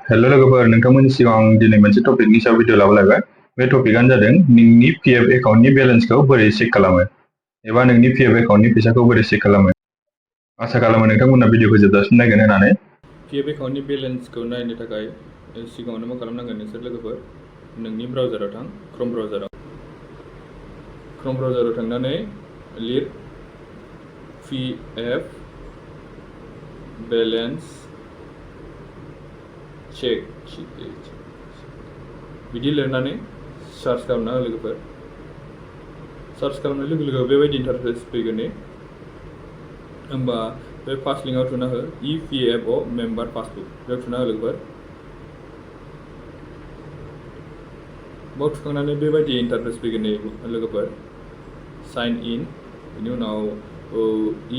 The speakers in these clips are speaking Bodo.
हेलो लोगोफोर नोंथांमोननि सिगाङाव आं दिनै मोनसे टपिकनि सायाव भिडिअ लाबोलायबाय बे टपिकआनो जादों नोंनि पिएफ एकाउन्टनि बेलेन्सखौ बोरै चेक खालामो एबा नोंनि पिएफ एकाउन्टनि फैसाखौ बोरै चेक खालामो आसा खालामो नोंथांमोना भिडिअखौ जोबजासिम नायगोन होननानै पिएफ एकाउन्टनि बेलेन्सखौ नायनो थाखाय सिगाङावनो मा खालामनांगोन नोंसोर लोगोफोर नोंनि ब्राउजाराव थां क्रोम ब्राउजाराव थांनानै लिर पिएफ बेलेन्स चेक बिदि लिरनानै सार्च खालामना हो लोगोफोर सार्च खालामनाय लोगो लोगो बेबायदि इन्टारफेस फैगोन होमबा बे फार्स्ट लिंकआव थुना हो epfo मेम्बार पासबुक बेयाव थुना हो लोगोफोर बाव थुखांनानै बेबायदि इन्टारफेस फैगोन लोगोफोर साइन इन बेनि उनाव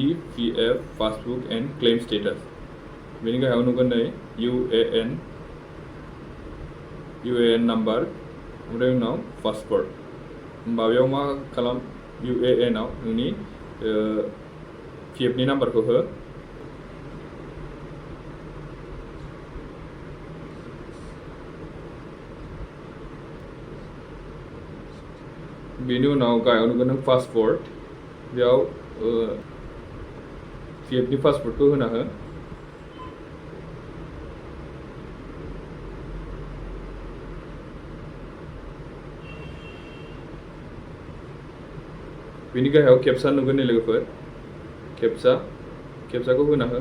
epf passbook and claim status बेनि गाहायाव नुगोन नै UAN नाम्बार ओमफ्राय उनाव पासवर्ड होमबा बेयाव मा खालाम UAN आव नोंनि पिएफनि नाम्बारखौ हो बेनि उनाव गाहायाव नुगोन नों पासवर्ड बेयाव पिएफनि पासवर्डखौ होना हो बेनि गाहायाव केपचा नुगोन लोगोफोर केपचाखौ होना हो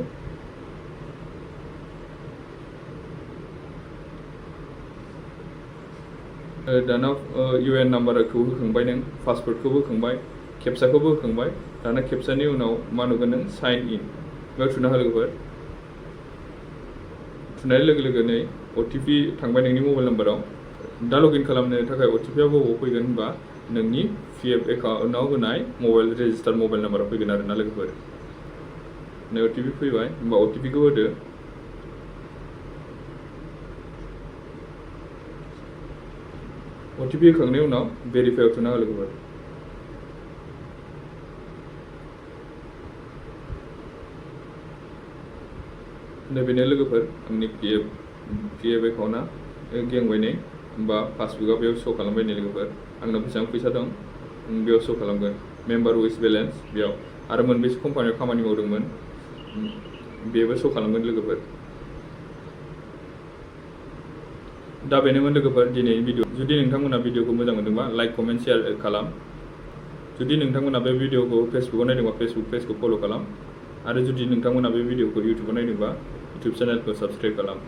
दाना UAN नाम्बारखौ होखांबाय नों पासवर्डखौबो होखांबाय केपचाखौबो होखांबाय दाना केपचानि उनाव मा नुगोन नों साइन इन बेयाव थुना हो लोगोफोर थुनाय लोगो लोगो नै OTP थांबाय नोंनि मबाइल नाम्बाराव दा लगइन खालामनो थाखाय OTP आ बबाव फैगोन होनबा नोंनि पिएफ एकाउन्टआव होनाय मबाइल रेजिस्टार मबाइल नाम्बाराव फैगोन आरोना लोगोफोर नै OTP फैबाय होमबा OTP खौ होदो OTP होखांनायनि उनाव भेरिफाइआव थुना हो लोगोफोर नैबेनो लोगोफोर आंनि पिएफ एकाउन्टआ गेंबाय नै होमबा पासबुकआ बेयाव शो खालामबाय नै लोगोफोर आंनाव बेसेबां फैसा दं बेयाव शो खालामगोन मेम्बार विथ बेलेन्स बेयाव आरो मोनबेसे कम्पानियाव खामानि मावदोंमोन बेबो शो खालामगोन लोगोफोर दा बेनोमोन लोगोफोर दिनैनि भिडिअ जुदि नोंथांमोना भिडिअखौ मोजां मोनदोंबा लाइक कमेन्ट शेयार खालाम जुदि नोंथांमोना बे भिडिअखौ फेसबुकआव नायदोंबा फेसबुक पेजखौ फल' खालाम आरो जुदि नोंथांमोना बे भिडिअखौ इउटुबाव नायदोंबा इउटुब चेनेलखौ साबस्क्राइब खालाम